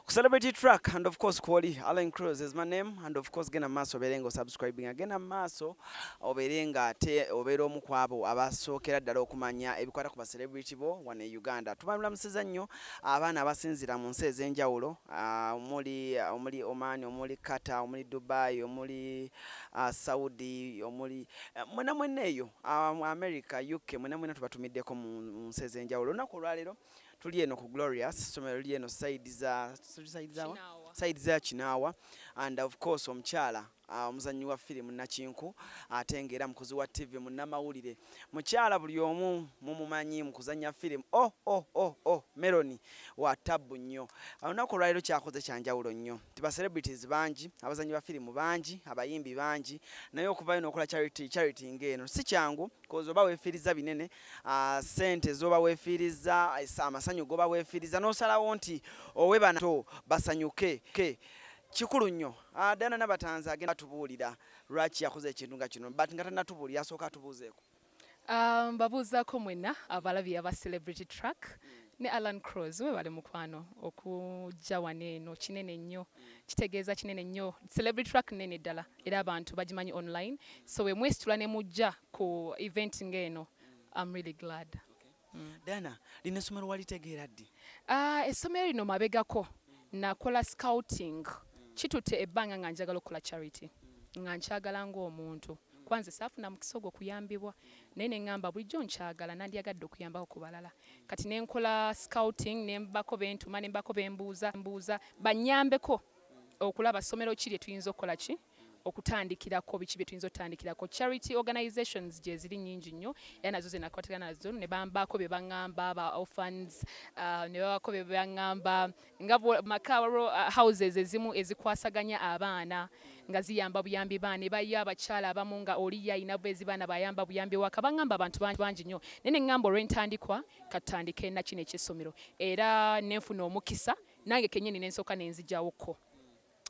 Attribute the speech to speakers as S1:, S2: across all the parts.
S1: Ku Celebrity Track and of course kwoli Allen Cruz is my name, and of course genda maaso obeere nga osubscribing, genda maaso obeere nga ate obeera omu ku abo abasookera ddala okumanya ebikwata ku ba celebrity bo wano e Uganda. Tubalamusiza nnyo abaana abasinziira mu nsi ez'enjawulo, omuli Oman, omuli Qatar, omuli Dubai, omuli Saudi, omuli mwena mwena eyo, America, UK, mwena mwena tubatumiddeko mu nsi ez'enjawulo. Olunaku olwaleero tuli eno ku Glorious, ssomero liri eno side za side za
S2: Kinaawa.
S1: Side za Kinaawa, and of course omukyala omuzannyi wa firimu Nakinku, ate ng'era mukozi wa TV, munnamawulire, mukyala buli omu mumumanyi mu kuzannya firimu. Oh, Meloni wa tabbu nnyo. Olunaku olwaleero kyakoze kyanjawulo nnyo. Ti ba celebrities bangi, abazannyi ba firimu bangi, abayimbi bangi, naye okuvayo n'okola charity ng'eno si kyangu, 'cause oba weefiiriza binene, sente z'oba weefiiriza, amasanyu g'oba weefiiriza, n'osalawo nti owe banato basanyuke ke kikulu nnyo. Diana Nabatanzi agenda atubuulira lwaki yakoze ekintu nga kino, but nga tannatubuulira, asooka atubuuzeeko.
S2: Mbabuuzaako mwenna abalabi aba Celebrity Track ne Alan Cross. Webale mukwano okujja wano. Eno kinene nnyo, kitegeeza kinene nnyo. Celebrity Track nene ddala era abantu bagimanyi online, so we mwesitula ne mujja ku event ng'eno, I'm really glad.
S1: Diana, lino essomero walitegeera ddi?
S2: Essomero lino mabegako nakola scouting. Kitutte ebbanga nga njagala okukola charity, nga nkyagala ng'omuntu kwanze saafuna mukisa ogwo okuyambibwa, naye ne ŋŋamba bulijjo nkyagala, nandyagadde okuyambako ku balala. Kati ne nkola scouting, ne mbako bentuma, ne mbako bembuuza mbuuza bannyambeko okulaba ssomero ki lye tuyinza okukola ki okutandikirako, biki bye tuyinza okutandikirako. Charity organizations gye ziri nnyingi nnyo, era nazo ze nakwatagana nazo ne bambaako bye baŋŋamba, ba orphans, ne babako bye baŋŋamba nga maka waliwo houses ezimu ezikwasaganya abaana nga ziyamba buyambi baana, ebayo abakyala abamu nga oli ye ayina bwezi baana bayamba buyambi waka. Baŋŋamba abantu bangi bangi nnyo, naye ne ŋŋamba olw'entandikwa katutandike na kino eky'essomero, era nenfuna omukisa nange kennyini nensooka nenzijawoko.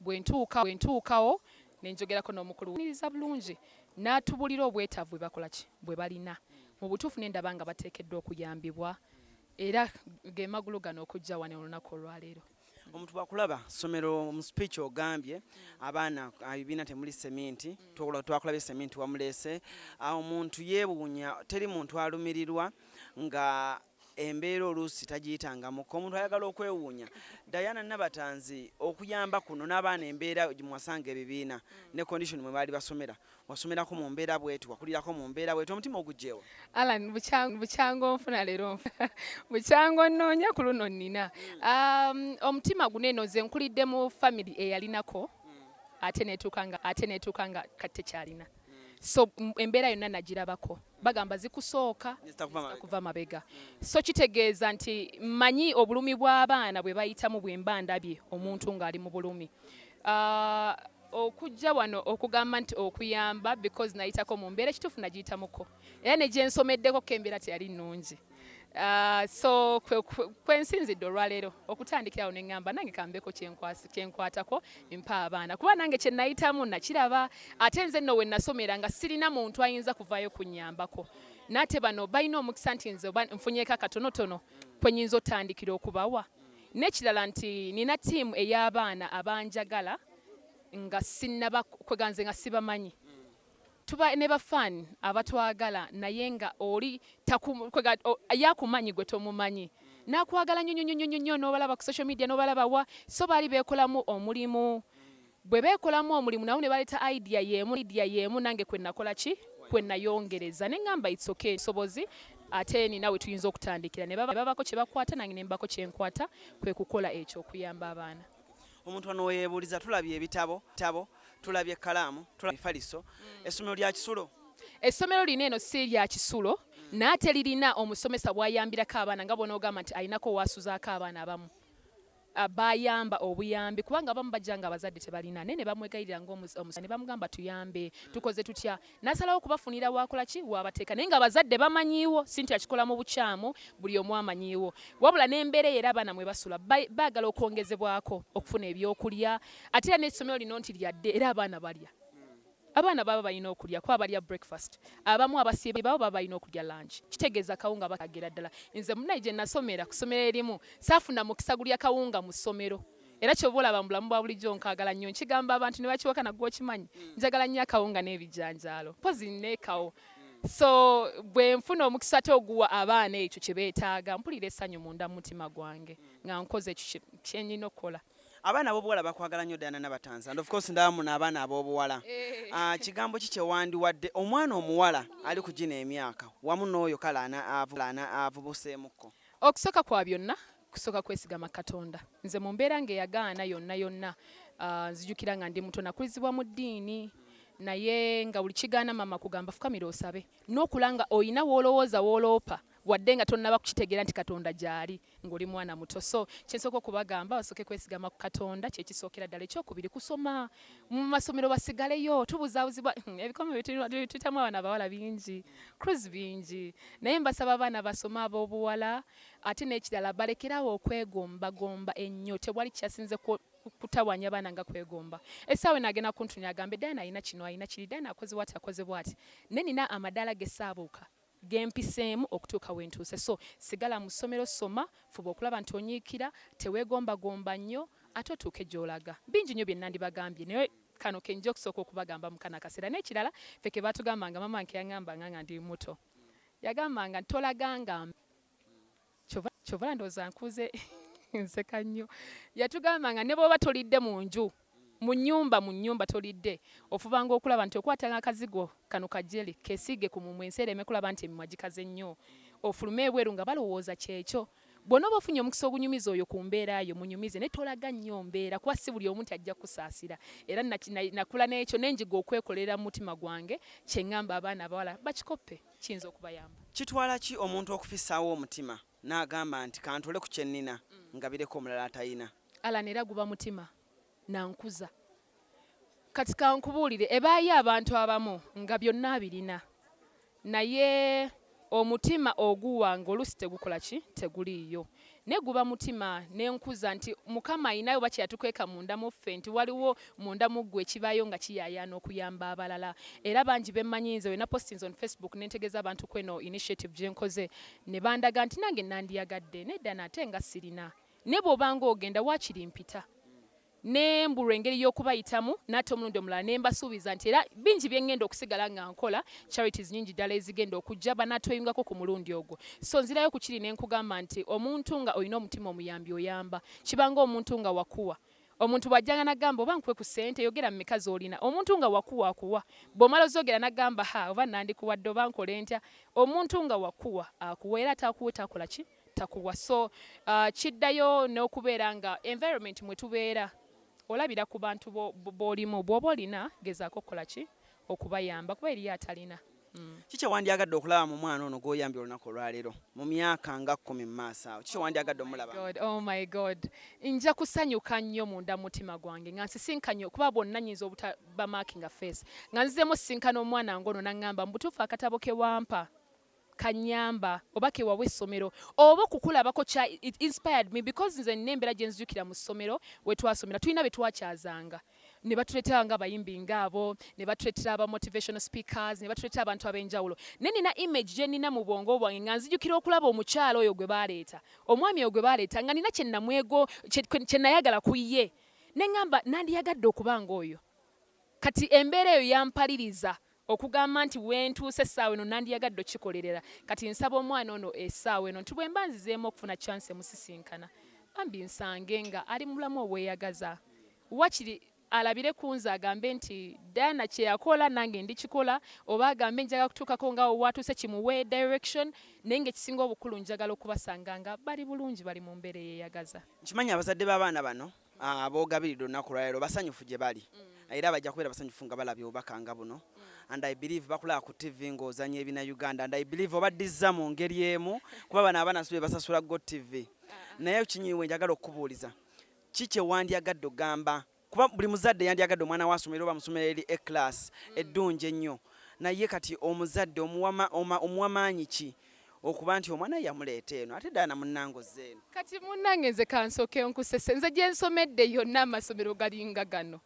S2: Bwe ntuukawo ne njogerako n'omukulu niriza bulungi, n'atubulira obwetaavu bwe bakola ki bwe balina mu butuufu, ne ndaba nga bateekeddwa okuyambibwa, era ge magulu gano okujja wano olunaku olwaleero.
S1: Omuntu bwakulaba ssomero, mu speech ogambye abaana ebibiina temuli seminti, twakulabye seminti wamuleese. Omuntu yeewuunya, teri muntu alumirirwa nga embeera oluusi tagiyitangamuko. Omuntu ayagala okwewuunya, Diana Nabatanzi okuyamba kuno n'abaana, embeera mwasanga ebibiina ne condition mwe baali basomera, wasomerako mu mbeera bweti, wakulirako mu mbeera bweti, omutima ogugjewa?
S2: Alan, bukyanga onfuna leero, bukyanga onnoonya ku luno nnina omutima guno. Eno nze nkulidde mu family eyalinako, ate neetuuka nga kati tekyalina, so embeera yonna nagirabako. Bagamba zikusooka
S1: Zitakuva mabega.
S2: Zitakuva mabega. So kitegeeza nti mmanyi obulumi bw'abaana bwe bayitamu. Bwe mba ndabye omuntu ng'ali mu bulumi, okujja wano okugamba nti okuyamba because nayitako mu mbeera ekituufu nagiyitamuko, era ne gye nsomeddeko ko embeera teyali nnungi. So kwensinzidde olwaleero okutandikirawo ne ŋŋamba nange kambeko kyenkwatako mpa abaana, kuba nange kye nayitamu nakiraba. Ate nze nno we nasomera nga sirina muntu ayinza kuvaayo kunnyambako, n'ate bano balina omukisa nti nze oba nfunyeeko akatonotono kwe nnyinza otandikira okubawa. N'ekirala nti nina ttiimu ey'abaana abanjagala nga sinnaba kweganze nga sibamanyi. Tuba ne bafaani abatwagala, naye nga oli yakumanyi gwe tomumanyi, n'akwagala nnyo nnyo nnyo nnyo, n'obalaba ku social media, n'obalaba wa. So baali beekolamu omulimu, bwe beekolamu omulimu nabo ne baleeta idea y'emu, idea y'emu nange kwe nakola ki kwe nayongereza ne ŋŋamba it's okay, sobozi ate nina we tuyinza okutandikira. Ne babako kye bakwata, nange ne mbako kye nkwata, kwe kukola ekyo okuyamba abaana.
S1: Omuntu wano weyeebuuliza, tulabye ebitabo tabo, tulabye ekkalaamu, tulabye emifaliso, essomero lya kisulo?
S2: Essomero lino eno si lya kisulo, naye ate lirina omusomesa bw'ayambirako abaana, nga bw'onoogamba nti alinako waasuzaako abaana abamu bayamba obuyambi, kubanga abamu bajja nga abazadde tebalina, naye ne bamwegayirira ne bamugamba tuyambe, tukoze tutya, n'asalawo okubafunira wakola ki wabateeka, naye nga abazadde bamanyiiwo. Si nti akikola mu bukyamu, buli omu amanyiiwo. Wabula n'embeera eyo era abaana mwe basula baagala okwongezebwako okufuna ebyokulya. Ate era n'essomero lino nti lyadde era abaana balya, abaana baba balina okulya kuba balya breakfast, abamu abasiiba baba balina okulya lunch, kitegeeza kawunga bakagera ddala. Nze munaye gye nasomera ku ssomero erimu saafuna mukisa gulya kawunga mu ssomero. Era kyoba olaba mu bulamu bwa bulijjo nkaagala nnyo, nkigamba abantu ne bakiwakana, gwe okimanyi, njagala nnyo akawunga n'ebijanjaalo, mpozi neekawo. So bwe nfuna omukisa ate oguwa abaana ekyo kye beetaaga, mpulira essanyu munda mu mutima gwange nga nkoze ekyo kye nnina okukola.
S1: Abaana ab'obuwala bakwagala nnyo, Diana Nabatanzi, and of course ndaba muno abaana ab'obuwala. Kigambo ki kyewandiwadde omwana omuwala ali ku gino emyaka wamu n'oyo kale ana avubuseemukko?
S2: Okusooka kwa byonna, kusooka kwesigama Katonda. Nze mu mbeera ng'eyagaana yonna yonna, nzijukira nga ndi muto nakulizibwa mu ddiini, naye nga buli kigaana mama kugamba fukamira osabe, n'okula nga oyina w'olowooza w'oloopa, wadde nga tonnaba kukitegeera nti Katonda gy'ali ng'oli mwana muto. So kyensooka okubagamba, basooke kwesigama ku Katonda, kyekisookera ddala. Ekyokubiri, kusoma mu masomero, basigaleyo. Tubuzaabuzibwa ebikome tuyitamu abaana abawala bingi, cruise bingi, naye mbasaba abaana basome ab'obuwala. Ate n'ekirala, balekerawo okwegombagomba ennyo. Tewali kyasinze kutawanya abaana nga kwegomba. Essaawa eno agenda kuntunya agambe, "Diana alina kino, alina kiri, Diana akoze bwati, akoze bwati," naye nina amadaala gesaabuuka gempiseemu okutuuka wentuuse. So sigala mu ssomero, soma, fuba okulaba nti onyiikira, teweegombagomba nnyo, ate otuuke gy'olaga. Bingi nnyo bye nandibagambye, naye kano kenjja okusooka okubagamba mu kano akaseera. N'ekirala, ffe ke baatugambanga, mama nke yaŋŋambanga nga ndi muto, yagambanga tolaganga kyova ndowooza nkuze nseka nnyo. Yatugambanga ne bw'oba tolidde mu nju, mu nnyumba tolidde, ofubanga okulaba nti okwatanga akazigo kano kajeri kesiige ku mumwa, ensi ereme kulaba nti emimwa gikaze nnyo, ofulume ebweru nga balowooza kyekyo. Bw'onooba ofunye omukisa ogunyumiza oyo ku mbeera yo, munyumize, naye tolaga nnyo mbeera, kuba si buli omu nti ajja kukusaasira. Era nakula n'ekyo nenjiga okwekolera mu mutima gwange. Kye ŋŋamba abaana abawala, bakikoppe, kiyinza okubayamba.
S1: Kitwala ki omuntu okufissaawo omutima n'agamba nti kantole ku kyennina nga bireko omulala atayina?
S2: Alan, era guba mutima nankuza. Kati kankubuulire, ebaayo abantu abamu nga byonna abirina, naye omutima oguwa nga oluusi tegukola ki, teguliiyo. Naye guba mutima nenkuza nti Mukama ayinayo oba kyeyatukweka munda mu ffe, nti waliwo munda mu ggwe ekibaayo nga kiyaayaana okuyamba abalala. Era bangi bemmanyi, nze wena postings on Facebook nentegeeza abantu kweno initiative gye nkoze, ne bandaga nti nange nandiyagadde, nedda nate nga sirina. Naye bw'obanga ogenda waakiri mpita nembulwa engeri y'okubayitamu n'ate omulundi omulala ne mbasuubiza nti era bingi bye ŋŋenda okusigala nga nkola, charities nyingi ddala ezigenda okujja banaatweyungako ku mulundi ogwo. So nzirayo ku kiri ne nkugamba nti omuntu nga olina omutima omuyambi, oyamba. Kibanga omuntu nga wakuwa, omuntu bw'ajjanga n'agamba oba nkuwe ku ssente, yogera mmeka z'olina. Omuntu nga wakuwa akuwa, bw'omala ozogera n'agamba, "Ha, oba nandikuwadde, oba nkole ntya?" Omuntu nga wakuwa akuwa, era atakuwe takola ki, takuwa. So kiddayo n'okubeera nga environment mwe tubeera, olabira ku bantu b'olimu. Bw'oba olina, gezaako okukola ki, okubayamba, kuba eriyo atalina.
S1: Kiki wandyagadde okulaba mu mwana ono gw'oyambye olunaku olwaleero mu myaka nga 10 mu maaso awo? Kiki wandyagadde omulaba?
S2: God, oh my God, nja kusanyuka nnyo munda mu mutima gwange nga nsisinkanye, kuba bonna nyinza obutabamarkinga face, nga nzizemu osisinkana omwana ngono naŋŋamba mu butuufu akatabo ke wampa kanyamba, oba kewawa essomero, oba okukulabako kya it inspired me, because nze nina embeera gye nzijukira mu ssomero we twasomera, tulina be twakyazanga ne batuleetera nga abayimbi ngaabo, ne batuleetera aba motivational speakers, ne batuleetera abantu ab'enjawulo. Naye nina image gye nina mu bwongo bwange nga nzijukira okulaba omukyala oyo gwe baleeta, omwami oyo gwe baleeta, nga nina kye namwego kye nayagala ku ye, ne ŋŋamba nandiyagadde okuba ng'oyo. Kati embeera eyo yampaliriza okugamba nti wentuuse essaawa eno nandiyagadde okikolerera. Kati nsaba omwana ono essaawa eno nti bwe mba nzizeemu okufuna chance emusisinkana, bambi nsange nga ali mu bulamu obweyagaza, wakiri alabire ku nze agambe nti Diana kyeyakola nange ndikikola, oba agambe njagala kutuukako nga watuuse, kimuwe direction. Naye nga ekisinga obukulu, njagala okubasanga nga bali bulungi, bali mu mbeera eyeyagaza.
S1: Nkimanyi abazadde b'abaana bano aboogabiridde olunaku lwaleero basanyufu gye bali, era bajja kubeera basanyufu nga balabye obubaka nga buno. And I believe bakulaba ku TV ng'ozanya ebina Uganda, and I believe obaddizza mu ngeri emu, kuba bano abaana si be basasula Go TV. Naye kinyiwe, njagala okukubuuliza, ki kye wandyagadde ogamba? Kuba buli muzadde yandyagadde omwana we asomere oba musomero eri A class eddungi ennyo. Naye kati omuzadde omuwa maanyi ki okuba nti omwana yamuleeta eno, ate ddala namunnangoza eno?
S2: Kati munnange, nze kansooke nkusese, nze gye nsomedde yonna amasomero galinga gano,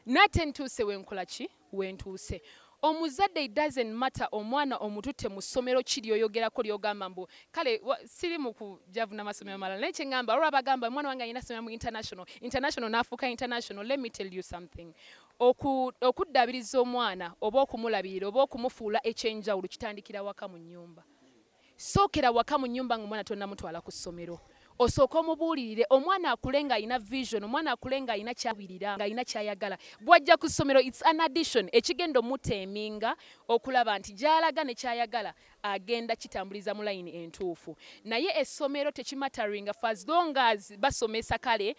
S2: nate ntuuse wenkola ki, wentuuse. Omuzadde, it doesn't matter omwana omututte mu ssomero ki lyoyogerako, lyogamba mbu kale siri mu kujavuna masomero malala, naye kyeŋŋamba, olwa bagamba omwana wange alina somera mu international, international n'afuuka international. Let me tell you something. Okuddaabiriza omwana oba okumulabirira oba okumufuula ekyenjawulo kitandikira waka mu nnyumba. Sookera waka mu nnyumba ng'omwana tonnamutwala ku ssomero. Osooka omubuulirire, omwana akule ng'alina vision, omwana akule ng'alina kyabirira, ng'alina kyayagala. Bw'ajja ku ssomero, it's an addition ekigenda omuteeminga okulaba nti gy'alaga ne kyayagala agenda kitambuliza mu layini entuufu. Naye essomero tekimatteringa for as long as basomesa. Kale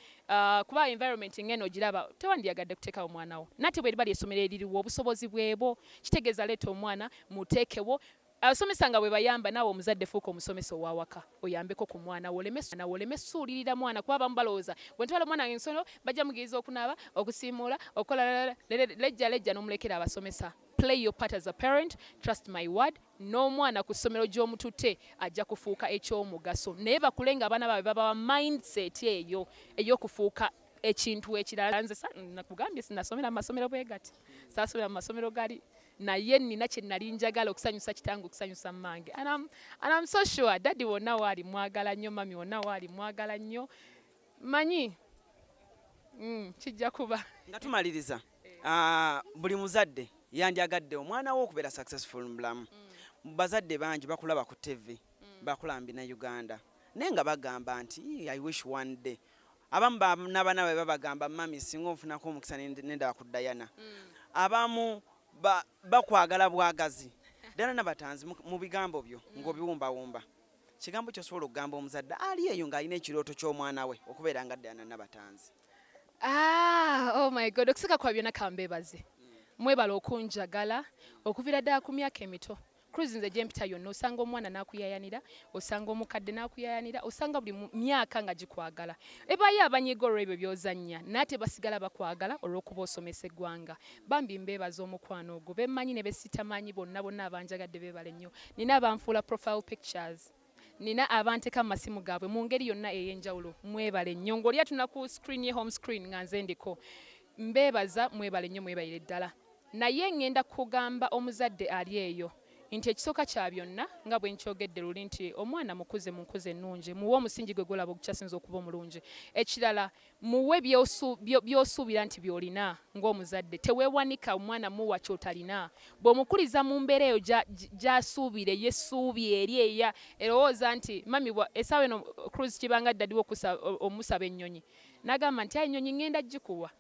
S2: kuba environment ng'eno ogiraba, tewandyagadde kuteekawo omwana wo. Nate bwe liba lyessomero eririwo, obusobozi bwebwo, kitegeeza leeta omwana muteekewo abasomesa nga bwe bayamba. Naawe omuzadde fuuka omusomesa owawaka, oyambeko ku mwana wo, oleme suulirira mwana, kuba abamu balowooza bwe ntwala omwana wange ensomero bajja mugiriza okunaaba, okusiimuula, okukola lejja lejja, n'omulekera abasomesa. Play your part as a parent, trust my word, n'omwana ku ssomero gy'omututte ajja kufuuka ekyomugaso. Naye bakule nga abaana baabwe babawa mindset eyo ey'okufuuka ekintu ekirala. Nze nakugambye, sinasomera mu masomero bwe gati, saasomera mu masomero gali, naye nina kye nali njagala: okusanyusa kitange, okusanyusa mmange. And I'm so sure daddy wonna waali mwagala nnyo, mummy wonna waali mwagala nnyo. Manyi kijja kuba.
S1: Nga tumaliriza, buli muzadde yandyagadde omwana we okubeera successful mu bulamu. Bazadde bangi bakulaba ku TV, bakulaba mu Uganda, naye nga bagamba nti, "I wish one day." Abamu n'abaana babe babagamba, "Mummy, singa onfunako omukisa nendaba ku Diana." Abamu bakwagala bwagazi. Ddala Nabatanzi, mu bigambo byo ng'obiwumbawumba, kigambo kyosobola okugamba omuzadde ali eyo ng'alina ekirooto ky'omwana we okubeera nga Diana Nabatanzi?
S2: Ah, oh my God, okusooka kwa byonna kambeebaze. Mwebala okunjagala okuviira ddala ku myaka emito. Cruise nze gye mpita yonna, osanga omwana n'akuyayanira, osanga omukadde n'akuyayanira, osanga buli myaka nga gikwagala. Ebaayo abanyiga olw'ebyo by'ozannya, naye ate basigala bakwagala olw'okuba osomesa eggwanga. Bambi mbeebaza omukwano ogwo, bemmanyi ne besitamanyi, bonna bonna abanjagadde beebale nnyo. Nina abanfuula profile pictures, nina abanteka mu masimu gaabwe mu ngeri yonna ey'enjawulo. Mwebale nnyo. Ng'oli atuna ku screen ye, home screen, nga nze ndiko. Mbeebaza, mwebale nnyo, mwebalire ddala. Naye ŋŋenda kugamba omuzadde ali eyo nti ekisooka kya byonna, nga bwe nkyogedde luli, nti omwana mukuze mu nkuza ennungi, muwe omusingi gwe gwolaba ogukyasinza okuba omulungi. Ekirala, muwe by'osuubira nti by'olina ng'omuzadde. Teweewanika omwana, muwa ky'otalina. Bw'omukuliza mu mbeera eyo gy'asuubira, ey'essuubi eri eya erowooza nti mummy essaawa eno Cruise kibanga ddadiwo omusaba ennyonyi, n'agamba nti, "Ayi, ennyonyi ŋŋenda gikuwa."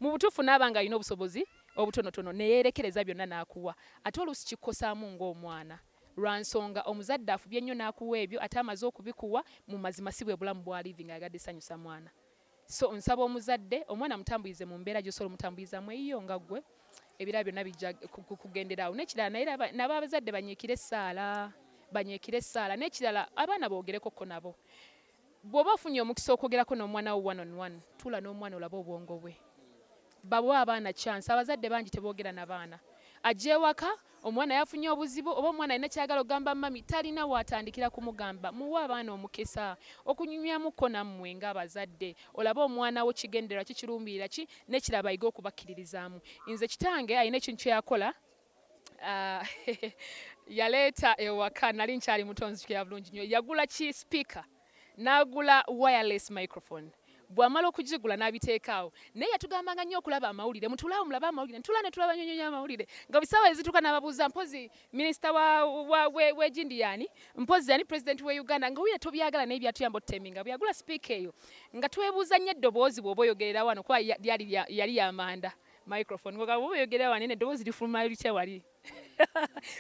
S2: Mu butuufu n'aba nga alina obusobozi obutonotono, neyeerekereza byonna n'akuwa. Ate oluusi kikkosaamu ng'omwana, lwa nsonga omuzadde afubye nnyo n'akuwa ebyo, ate amaze okubikuwa, mu mazima si bwe bulamu bwa living, ayagadde sanyusa mwana. So nsaba omuzadde, omwana mutambulize mu mbeera gy'osobola omutambulizamu eyiyo nga ggwe, ebirala byonna bijja kugendera awo. N'ekirala, naye nabo abazadde banyiikire essaala, banyiikire essaala. N'ekirala, abaana boogerekoko nabo. Bw'oba ofunye omukisa okwogerako n'omwana wo one on one, tuula n'omwana olabe obwongo bwe. Bawe abaana chance. Abazadde bangi teboogera na baana. Ajja ewaka, omwana yafunye obuzibu oba omwana alina kyagala okugamba mummy, talina waatandikira kumugamba. Muwe abaana omukisa okunyumyamuko nammwe ng'abazadde, olabe omwana wo kigendererwa ki, kirumbirira ki. N'ekirala, ayige okubakkiririzaamu. Nze kitange alina ekintu kye yakola. Yaleeta ewaka, nali nkyali muto, nzijukira bulungi nnyo, yagula ki speaker, n'agula wireless microphone. Bw'amala okugigula n'abiteeka awo, naye yatugambanga nnyo okulaba amawulire, "Mutulaawo mulabe amawulire." Ntula ne tulaba nnyo nnyo amawulire, nga bisaawa ezituuka n'ababuuza, "Mpozi minisita w'egindi yani? Mpozi yani president we Uganda?" Nga wulira tobyagala, naye byatuyamba otuteminga. Bwe yagula speaker eyo, nga twebuuza nnyo eddoboozi bw'oba oyogerera wano, kuba yali yamanda microphone, nga bw'oba oyogerera wano eno eddoboozi lifuluma litya wali,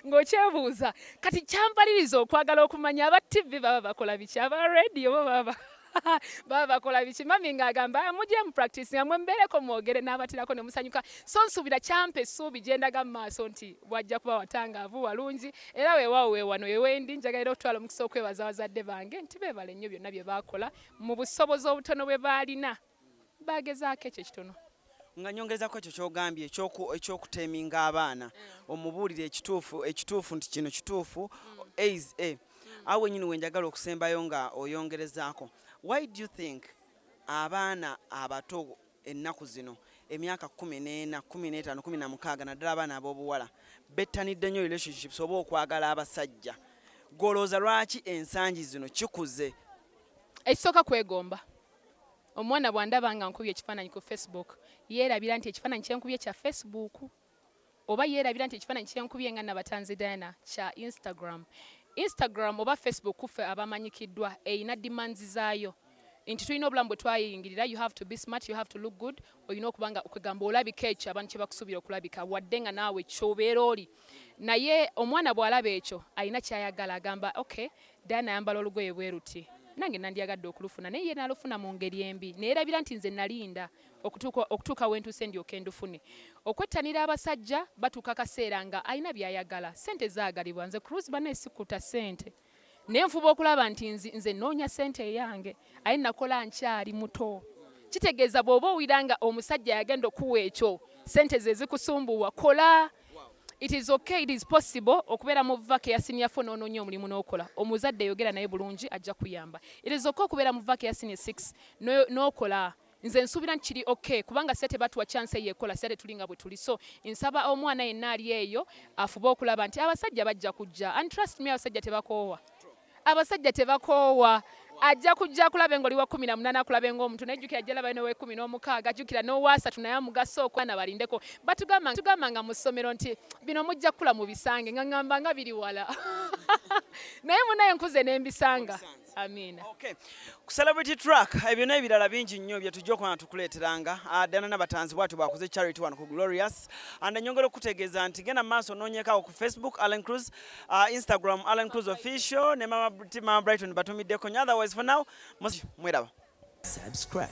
S2: ng'okyebuuza. Kati kyampaliriza okwagala okumanya aba TV baba bakola biki, aba radio bo baba bakola biki. Mummy ng'agamba, "Ah, mujje mu practice nga mwe mbeereko mwogere," n'abatirako ne musanyuka. So nsuubira kyampa essuubi gye ndaga mu maaso nti wajja kuba watangaavu walungi. Era weewaawo, weewano wewendi. Njagala era okutwala omukisa okwebaza abazadde bange nti beebale nnyo byonna bye baakola mu busobozi obutono bwe baalina, bagezaako ekyo ekitono.
S1: Nga nyongerezako ekyo kyogambye ekyokuteminga abaana, omubuulire ekituufu, ekituufu nti kino kituufu, a is a. Awo wenyini wenjagala okusembayo nga oyongerezaako, why do you think abaana abato Ennaku zino emyaka 14, 15, 16, naddala abaana ab'obuwala bettanidde nnyo relationships oba okwagala abasajja. Golowooza lwaki ensangi zino kikuze?
S2: Ekisooka, kwegomba. Omwana bw'andaba nga nkubye ekifaananyi ku Facebook, yeerabira nti ekifaananyi kyenkubye kya Facebook, oba yeerabira nti ekifaananyi kyenkubye nga Nabatanzi Diana kya Instagram. Instagram oba Facebook kuffe abamanyikiddwa erina demands zaayo nti tulina obulamu bwe twayingirira. You have to be smart, you have to look good. Olina okuba nga okwegamba olabika ekyo abantu kye bakusuubira okulabika, wadde nga naawe kyobeera oli. Naye omwana bw'alaba ekyo, alina kyayagala. Agamba, "Okay, Diana ayambala olugoye bwe ruti, nange nandyagadde okulufuna." Naye ye n'alufuna mu ngeri embi, neyerabira nti nze nalinda okutuuka wentuuse ndyoke ndufune. Okwettanira abasajja, batuuka akaseera nga alina byayagala. Sente zaagalibwa. Nze Cruz bannaye sikuta sente, naye nfuba okulaba nti nze noonya sente eyange. Aye nakola nkyali muto. Kitegeeza bw'oba owira nga omusajja yagenda okuwa ekyo, sente ze zikusumbuwa, kola. It is okay, it is possible okubeera mu vac ya senior 4 n'onoonya omulimu n'okola. Omuzadde yogera naye bulungi, ajja kuyamba. It is okay okubeera mu vac ya senior 6 n'okola. Nze nsuubira nti kiri okay, kubanga sente batuwa chance eyo ekola sente, tuli nga bwe tuli. So nsaba omwana yenna ali eyo afube okulaba nti abasajja bajja kujja, and trust me, abasajja tebakoowa, abasajja tebakoowa. Ajja kujja akulabe ng'oli wa 18, akulabe ng'omuntu, naye jjukira ajja laba n'ow'e 16, jjukira n'owaasatu, naye amugaso okwana balindeko. Batugamba tugamba nga mu ssomero nti bino mujja kukula mu bisange, nga ŋŋamba nga biri wala, naye munaye nkuze ne mbisanga. Amiina.
S1: Okay. Ku Celebrity Track, ebyo n'ebirala bingi nnyo bye tujja okuba nga tukuleeteranga. Diana Nabatanzi bw'atyo bw'akoze charity wano ku Glorious. And nyongera okutegeeza nti genda mu maaso onoonyeekaawo ku Facebook Allen Cruz, Instagram Allen Cruz Official ne Mama, Mama Brighton batumiddeko nnyo. Otherwise for now, mweraba.
S3: Subscribe.